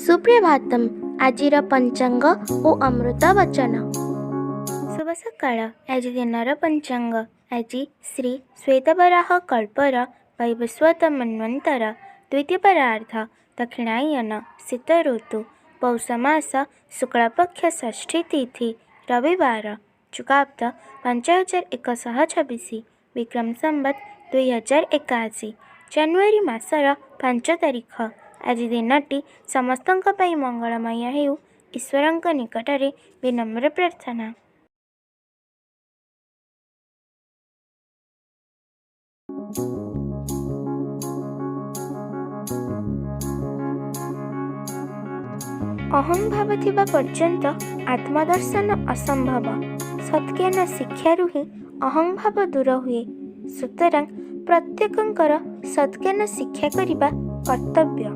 ସୁପ୍ରଭାତମ୍। ଆଜିର ପଞ୍ଚାଙ୍ଗ ଓ ଅମୃତ ବଚନ। ଶୁଭ ସକାଳ। ଆଜି ଦିନର ପଞ୍ଚାଙ୍ଗ। ଆଜି ଶ୍ରୀ ଶ୍ଵେତବରାହ କଳ୍ପର ବୈବସ୍ୱତ ମନ୍ୱନ୍ତର ଦ୍ୱିତୀୟ ପରାର୍ଦ୍ଧ, ଦକ୍ଷିଣାୟନ, ଶୀତ ଋତୁ, ପୌଷ ମାସ ଶୁକ୍ଳପକ୍ଷ ଷଷ୍ଠୀ ତିଥି, ରବିବାର, ଯୁଗାବ୍ଦ 5126, ବିକ୍ରମ ସମ୍ବତ 2081, ଜାନୁଆରୀ ମାସର 5 ତାରିଖ। ଆଜି ଦିନଟି ସମସ୍ତଙ୍କ ପାଇଁ ମଙ୍ଗଳମୟ ହେଉ, ଈଶ୍ୱରଙ୍କ ନିକଟରେ ବିନମ୍ର ପ୍ରାର୍ଥନା। ଅହଂଭାବ ଥିବା ପର୍ଯ୍ୟନ୍ତ ଆତ୍ମଦର୍ଶନ ଅସମ୍ଭବ। ସତ୍ଜ୍ଞାନ ଶିକ୍ଷାରୁ ହିଁ ଅହଂଭାବ ଦୂର ହୁଏ। ସୁତରାଂ ପ୍ରତ୍ୟେକଙ୍କର ସତ୍ଜ୍ଞାନ ଶିକ୍ଷା କରିବା କର୍ତ୍ତବ୍ୟ।